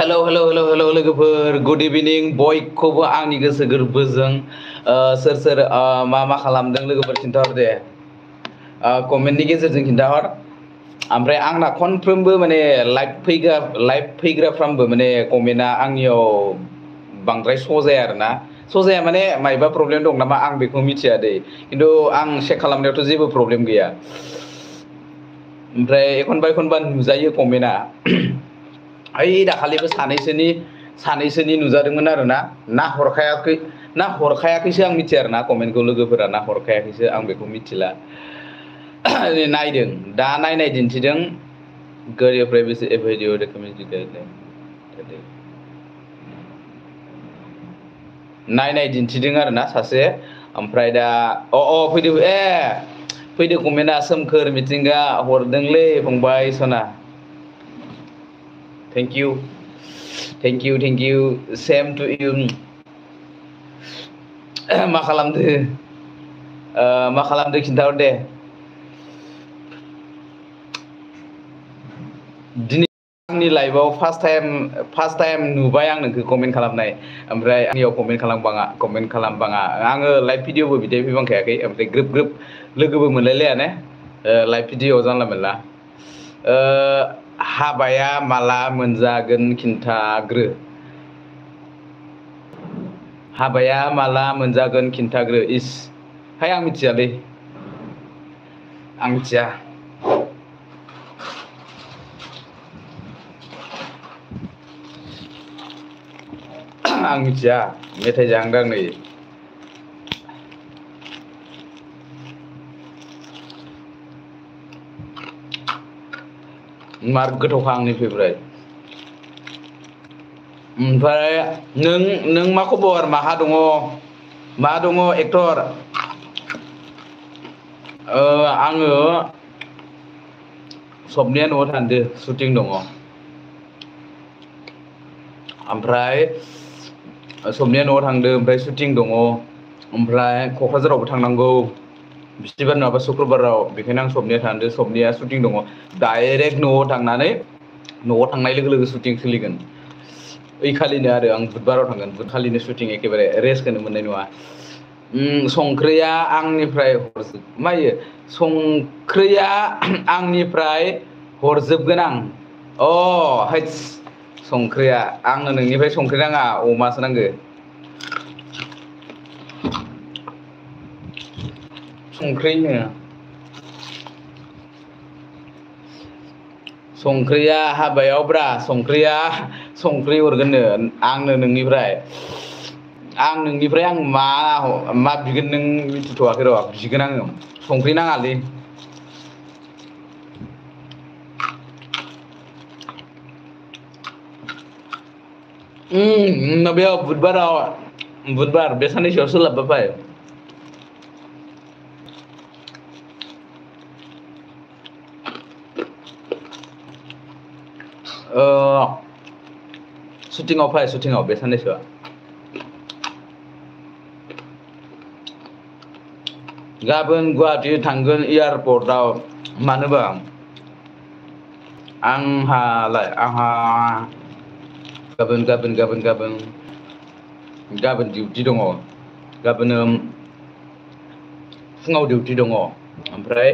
hello hello hello hello लोगोफोर good इभिनिं बयखौबो आंनि गोसो गोरबोजों सोर सोर मा खालामदों लोगोफोर खिन्थाहर दे कमेन्टनि गेजेरजों खिन्थाहर ओमफ्राय आंना खनफ्रोमबो माने लाइभ फैग्राफ्रामबो माने कमेन्टआ आंनियाव बांद्राय श' जाया आरोना श' जाया माने मायबा प्रब्लेम दं नामा आं बेखौ मिथिया दै खिन्थु आं चेक खालामनायावथ' जेबो प्रब्लेम गैया ओमफ्राय एखनबा नुजायो कमेन्टआ ओइ दाखालिबो सानैसोनि नुजादोंमोन आरोना ना हरखायाखैसो आं मिथिया आरोना कमेन्टखौ लोगोफोरा ना हरखायाखैसो आं बेखौ मिथिला नायदों दा नायनाय दिन्थिदों गोरियोफ्राय बेसे भिडिअ नायनाय दिन्थिदों आरोना सासे ओमफ्राय दा फैदो कमेन्टआ सोमखोर मिथिंगा हरदोंलै फंबाय सना thank you same to you मा खालामदो खिन्थाहर दे दिनै आंनि लाइफआव फार्स्ट टाइम नुबाय आं नोंखौ कमेन्ट खालामनाय ओमफ्राय आंनियाव कमेन्ट खालामबाङा आङो लाइभ भिडिअबो बिदि फैबांखायाखै ओमफ्राय ग्रोब लोगोबो मोनलायलाया ने लाइभ भिडिअ जानला मोनला हाबाया माला मोनजागोन खिन्थाग्रो हाबाया माला मोनजागोन खिन्थाग्रो इस हाय आं मिथियालै आं मिथिया मेथाइ जाहांदों नै मार गोथावखा आंनि फेभरेट ओमफ्राय नों मा खबर मा दङ एक्टर आङो सबनिया न'आव थांदो शुटिं दङ ओमफ्राय सबनिया न'आव थांदो ओमफ्राय शुटिं दङ ओमफ्राय क'क्राझारावबो थांनांगौ बिस्थिबार नङाबा शुक्रबाराव बेखायनो आं सबनिया थांदो सबनिया शुटिं दङ डाइरेक्ट न'आव थांनाय लोगो लोगो शुटिं सोलिगोन ओइखालिनो आरो आं बुधबाराव थांगोन बुधखालिनो शुटिं एखेबारे रेस्टखौनो मोननाय नङा संख्रिया आंनिफ्राय हरजोबगोन आं हैस संख्रिया आंनो नोंनिफ्राय संख्रि नाङा अमासो नांगो संख्रिया हाबायावब्रा संख्रि हरगोननो आंनो नोंनिफ्राय आं मा बिगोन नों मिथिथ'वाखै र' बिगोन आङो संख्रि नाङालै बेयाव बुधबार बे साननैसोआव सोलाबबा फै शुटिंआव बे साननैसोआ गाबोन गुवाहाटि थांगोन एयारपर्टआव मानोबा आंहा गाबोन डिउटि दङ गाबोनो फुङाव डिउटि दङ ओमफ्राय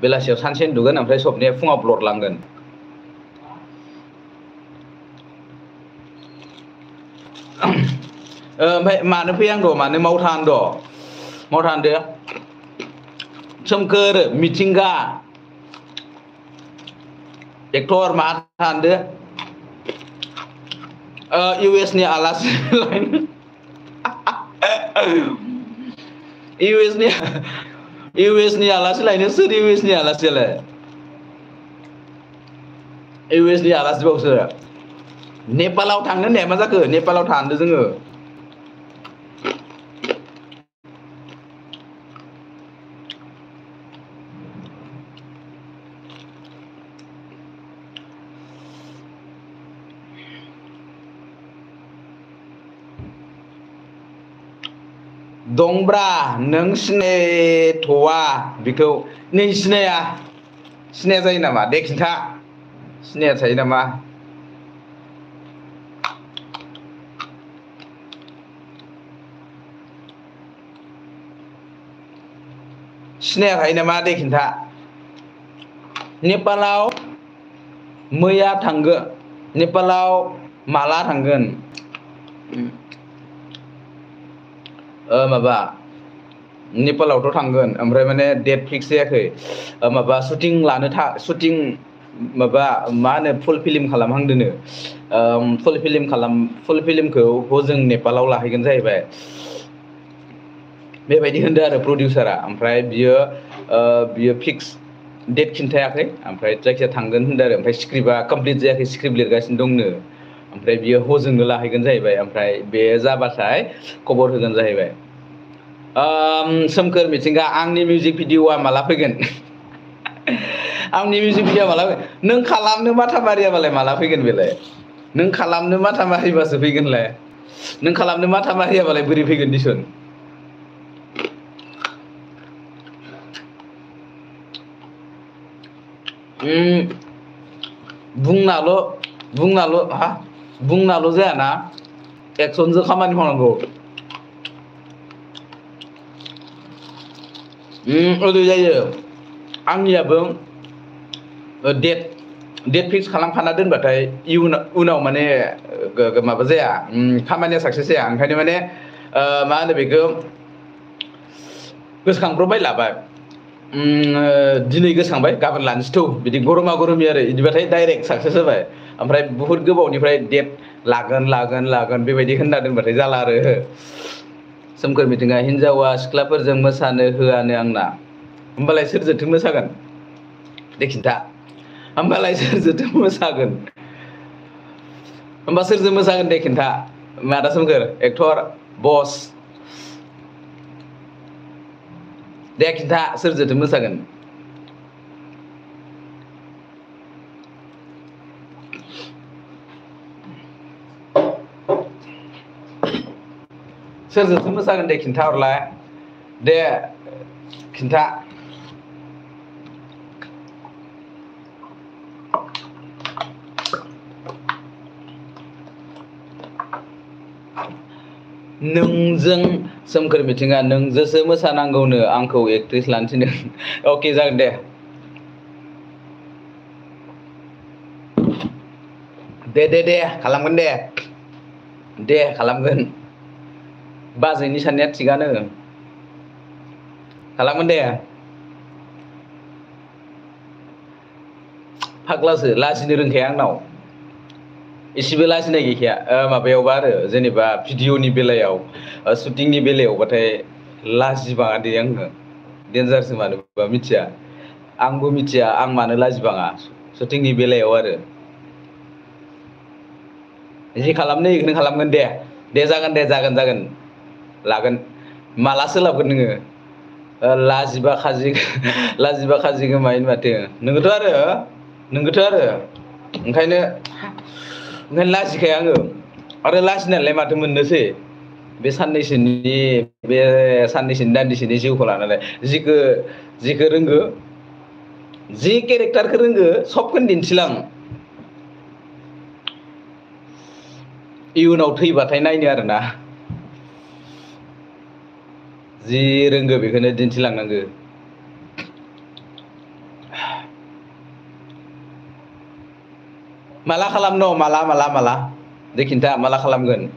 बेलासियाव सानसे उन्दुगोन ओमफ्राय सबनिया फुङाव ब्लड लांगोन ओमफ्राय मानो फैयांद' मानो माव थांदो सोमखोर मिथिंगा एक्टर मा थांदो US नि आलासि लायनो US नि आलासि लायनो सोर US नि आलासियालाय US नि आलासिबावसो नेपालाव थांनो होननाया मा जाखो नेपालाव थांदो जोङो दंब्रा नों सिनायथ'वा बेखौ नै सिनाया जायो नामा दे खिन्था सिनाया थायो नामा सिनायाखै नामा दे खिन्था नेपालाव मैया थांगोन नेपालाव माला थांगोन माबा नेपालावथ' थांगोन ओमफ्राय माने डेट फिक्स जायाखै माबा शुटिं लानो शुटिं माबा मा होनो फुल फिल्म खालामहांदोंनो फुल फिल्मखौ हजों नेपालाव लाहैगोन जाहैबाय बेबायदि होनदों आरो प्रडिउसारा ओमफ्राय बियो फिक्स डेट खिन्थायाखै ओमफ्राय जायखिया थांगोन होनदों आरो ओमफ्राय स्क्रिप्टआ कमप्लिट जायाखै स्क्रिप्ट लिरगासिनो दंनो ओमफ्राय बियो हजोंनो लाहैगोन जाहैबाय ओमफ्राय बे जाबाथाय खबर होगोन जाहैबाय सोमखोर मिथिंगा आंनि मिउजिक भिडिअआ माला फैगोन आंनि मिउजिक भिडिअआ माला नों खालामनो माथा मारियाबालाय माला फैगोन बेलाय नों खालामनो माथा मारिबासो फैगोनलाय नों खालामनो माथा मारियाबालाय बोरै फैगोन दिसुन बुंनाल' जायाना एक्सनजों खामानि मावनांगौ ओरै जायो आंनियाबो डेट फिक्स खालामखाना दोनबाथाय उनाव माने माबा जाया खामानिया साक्सेस जाया ओंखायनो माने मा होनो बेखौ गोसोखांब्रबबाय लाबाय दिनै गोसोखांबाय गाबोन लानोसै थौ बिदि गरमा गरमि आरो बिदिबाथाय डाइरेक्ट साक्सेस जाबाय ओमफ्राय बुहुत गोबावनिफ्राय डेट लागोन बेबायदि होनना दोनबाथाय जाला आरो सोमखोर मिथिंगा हिनजावा सिख्लाफोरजों मोसानो होआनो आंना होमबालाय सोरजोंथो मोसागोन दे खिन्था होमबालाय सोरजोंथो मोसागोन होमबा सोरजों मोसागोन दे खिन्था मादा सोमखोर एक्टर बस दे खिन्था सोरजोंथो मोसागोन सोरजोंथो मोसागोन दे खिन्था हरलाय दे खिन्था नोंजों सोमखोर मिथिंगा नोंजोंसो मोसानांगौनो आंखौ एक्ट्रेस लानो थिनदों अके जागोन दे खालामगोन दे खालामगोन बाजैनि साननाया थिगानो खालामगोन दे फाग्लासो लाजिनो रोंखाया आंनाव एसेबो लाजिनाय गैखाया माबायावबा आरो जेनेबा भिडिअनि बेलायाव शुटिंनि बेलायावबाथाय लाजिबाङा दे आङो डेन्जारसो मानोबा मिथिया आंबो मिथिया आं मानो लाजिबाङा शुटिंनि बेलायाव आरो जि खालामनो बेखौनो खालामगोन दे जागोन लागोन माला सोलाबगोन नोङो लाजिबा खाजि गोमायो माथो नोंगोथ' आरो ओंखायनो लाजिखाया आङो आरो लाजिनायालाय माथो मोननोसै बे साननैसोनि दान्दिसेनि जिउखौ लानानै जिखो रोंगो जि केरेक्टारखौ रोंगो सबखौनो दिन्थिलां इयुनाव थैबाथाय नायनो आरोना जि रोंगो बेखौनो दिन्थिलांनांगो माला खालामनो माला दे खिन्था माला खालामगोन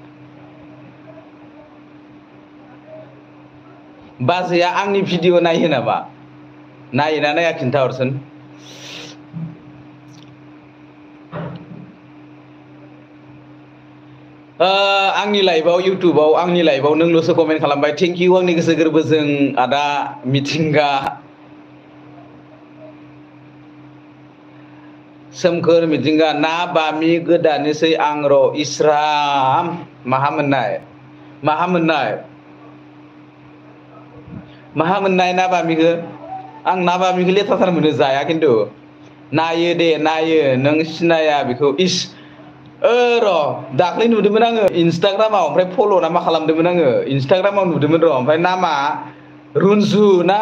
बाजैया आंनि भिडिअ नायो नामा नायोना नाया खिन्था हरसन आंनि लाइभआव इउटुबाव आंनि लाइभआव नोंल'सो कमेन्ट खालामबाय थेंक इउ आंनि गोसो गोरबोजों आदा मिथिंगा सोमखोर मिथिंगा ना बामि गोदानोसै आं र' इस्राम माहा मोननाय ना बामिखौ आं ना बामिखौ लेथाथार मोनो जाया खिन्थु नायो नों सिनाया बेखौ र' दाख्लै नुदोंमोन आङो इन्सटाग्रामाव ओमफ्राय फल' ना मा खालामदोंमोन आङो इन्सटाग्रामाव नुदोंमोन र' ओमफ्राय नामा रुनजु ना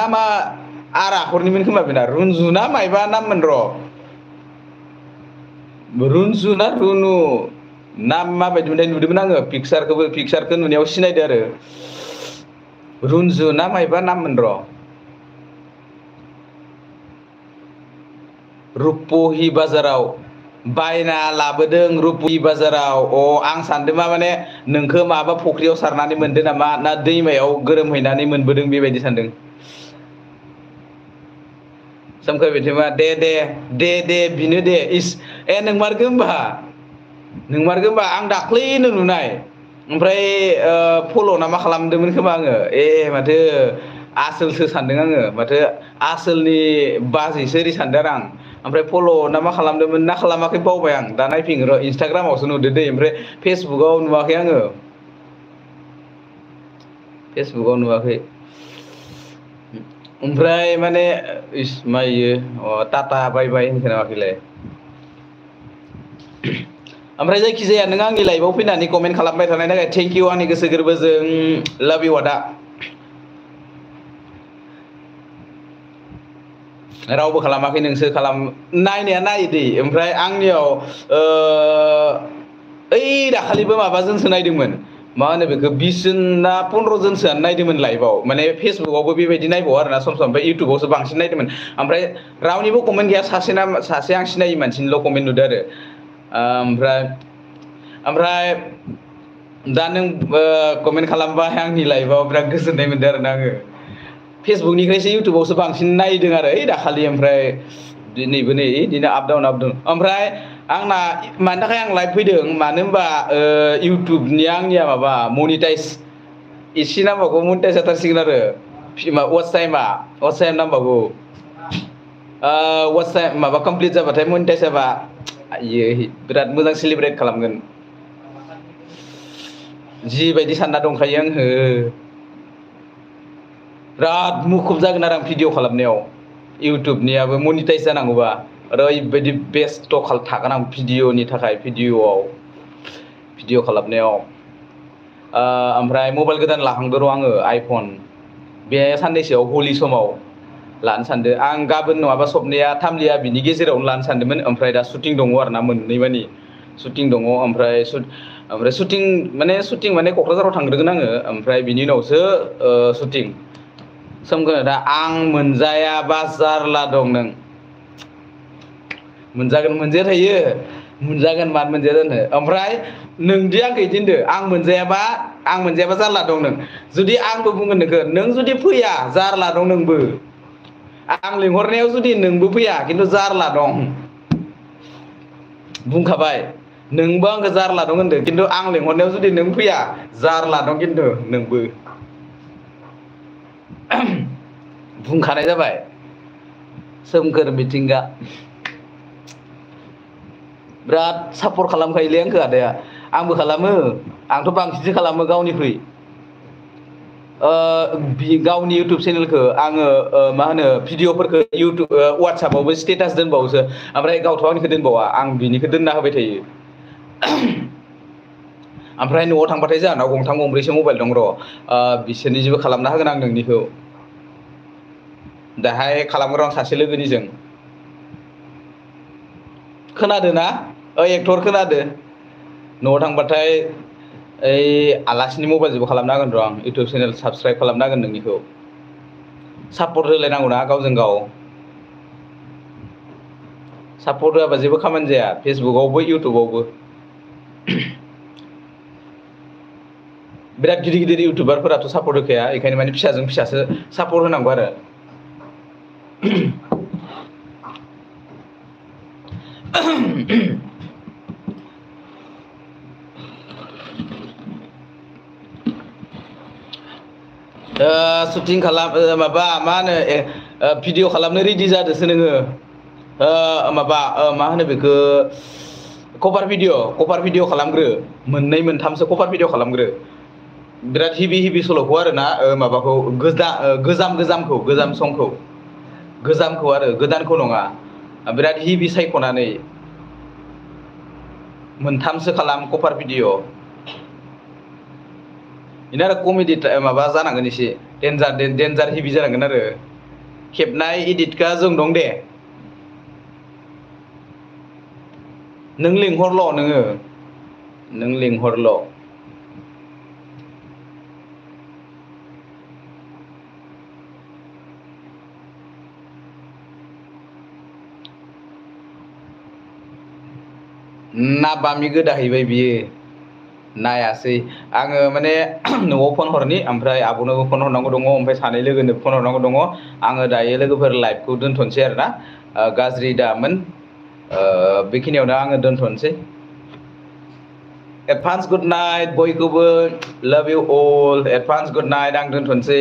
मा आखरनिमोन खोमा बेना रुनजु ना मायबा नाममोन र' रुनजु ना रुनु ना माबायदि मोनथाय नुदोंमोन आङो पिक्सारखौ नुनायाव सिनायदो आरो रुनजु ना मायबा नाममोन र' रुपहि बाजाराव बायना लाबोदों रुपहि बाजाराव आं सानदों मा माने नोंखौ माबा फुख्रियाव सारनानै मोनदों नामा ना दैमायाव गोरोमहैनानै मोनबोदों बेबायदि सानदों सोमखोर बिथोमा दे बिनो दे इस नोंमारगौ होमबा आं दाख्लैनो नुनाय ओमफ्राय फल' ना मा खालामदोंमोन खोमा आङो माथो आसोलसो सानदों आङो माथो आसोलनि बाजैसो ओरै सानदों आं ओमफ्राय फल' ना मा खालामदोंमोन ना खालामाखै बावबाय आं दा नायफिनो र' इन्सटाग्रामावसो नुदो दै ओमफ्राय फेसबुकाव नुवाखै आङो फेसबुकाव नुवाखै ओमफ्राय माने इस मायो टाटा बाय बाय होनखो ना माखैलाय ओमफ्राय जायखिजाया नों आंनि लाइभआव फैनानै कमेन्ट खालामबाय थानायनि थाखाय थेंक इउ आंनि गोसो गोरबोजों लाभ इउ आदा रावबो खालामाखै नोंसो नायनाया नायो दै ओमफ्राय आंनियाव ओइ दाखालिबो माबाजोंसो नायदोंमोन मा होनो बेखौ 20 जन ना 15 जनसोआनो नायदोंमोन लाइभआव माने फेसबुकावबो बेबायदि नायबावो आरोना सम ओमफ्राय इउटुबावसो बांसिन नायदोंमोन ओमफ्राय रावनिबो कमेन्ट गैया सासे आं सिनायै मानसिनिल' कमेन्ट नुदों आरो ओमफ्राय दा नों कमेन्ट खालामबाय आंनि लाइभआव बिराद गोजोननाय मोनदों आरोना आङो फेसबुकनिफ्रायसो इउटुबावसो बांसिन नायदों आरो दाखालि ओमफ्राय नैबो नै बिदिनो आप डाउन ओमफ्राय आंना मानि थाखाय आं लाइभ फैदों मानो होनबा इउटुबनिया आंनिया माबा मनिटाइज एसे नांबावगौ मनिटाइज जाथारसिगोन आरो वाच टाइम नांबावगौ वाच टाइम माबा कमप्लिट जाबाथाय मनिटाइज जाबा बिराद मोजां सेलिब्रेट खालामगोन जिबायदि सानना दंखायो आङो बिराद मुखुब जागोन आरो आं भिडिअ खालामनायाव इउटुबनियाबो मनिटाइज जानांगौबा ओरैबायदि बेस्थ' थागोन आं भिडिअनि थाखाय भिडिअ खालामनायाव ओमफ्राय मबाइल गोदान लाहांदों र' आङो आइफन बे साननैसोआव हलि समाव लानो सानदों आं गाबोन नङाबा सबनिया थामलिया बिनि गेजेरावनो लानो सानदोंमोन ओमफ्राय दा शुटिं दङ आरोना मोननै मानि शुटिं दङ ओमफ्राय शुटिं माने क'क्राझाराव थांग्रोगोन आङो ओमफ्राय बिनि उनावसो शुटिं सोमखोर दा आं मोनजायाबा जारला दं नों मोनजागोन मोनजाया थायो मोनजागोन मानो मोनजाया जानो ओमफ्राय नोंदि आंखौ बिदि होनदों आं मोनजायाबा जारला दं नों जुदि आंबो बुंगोन नों जुदि फैया जारला दं नोंबो आं लिंहरनायाव जुदि नोंबो फैया खिन्थु जारला दं बुंखाबाय नोंबो आंखौ जारला दं होनदों खिन्थु आं लिंहरनायाव जुदि नों फैया जारला दं खिन्थु नोंबो बुंखानाय जाबाय सोमखोर मिथिंगा बिराद सापर्ट खालामखायोलै आंखौ आदाया आंबो खालामो आंथ' बांसिनसो खालामो गावनिख्रुइ गावनि इउटुब चेनेलखौ आङो मा होनो भिडिअफोरखौ इउटुब वाट्सएपआवबो स्टेटास दोनबावोसो ओमफ्राय गावथ' आंनिखौ दोनबावा आं बिनिखौ दोनना होबाय थायो ओमफ्राय न'आव थांबाथाय जोंहानाव गंथाम गंब्रैसो मबाइल दं र' बिसोरनि जेबो खालामना होगोन आं नोंनिखौ दाहाय खालामगोन आं सासे लोगोनिजों खोनादों ना एक्टर खोनादो न'आव थांबाथाय ओइ आलासिनि मबाइलजोंबो खालामना होगोन र' आं इउटुब चेनेल साबसक्राइब खालामना होगोन नोंनिखौ सापर्ट होलायनांगौना गावजों गाव सापर्ट होआबा जेबो खामानि जाया फेसबुकआवबो इउटुबावबो बिराद गिदिर गिदिर इउटुबारफोराथ' सापर्ट होखाया बेखायनो माने फिसाजों फिसासो सापर्ट होनांगौ आरो शुटिं माबा मा होनो भिडिअ खालामनो रेडि जादोंसो नोङो माबा मा होनो बेखौ कभार भिडिअ खालामग्रो मोननै मोनथामसो कभार भिडिअ खालामग्रो बिराद हेभि सल'खौ आरोना माबाखौ गोजाम संखौ आरो गोदानखौ नङा बिराद हेभि सायख'नानै मोनथामसो खालाम कभार भिडिअ बेनो आरो कमेडि माबा जानांगोन एसे डेन्जार हेभि जानांगोन आरो खेबनाय इडिटखा जों दं दे नों लिंहरल' ना बामि गोदाहैबाय बियो नायासै आङो माने न'आव फन हरनि ओमफ्राय आब'नोबो फन हरनांगौ दङ ओमफ्राय सानै लोगोनो फन हरनांगौ दङ आङो दायो लोगोफोर लाइभखौ दोनथ'नोसै आरोना गाज्रि दामोन बेखिनियावनो आङो दोनथ'नोसै एडभान्स गुड नाइट बयखौबो लाभ इउ अल एडभान्स गुड नाइट आं दोनथ'नोसै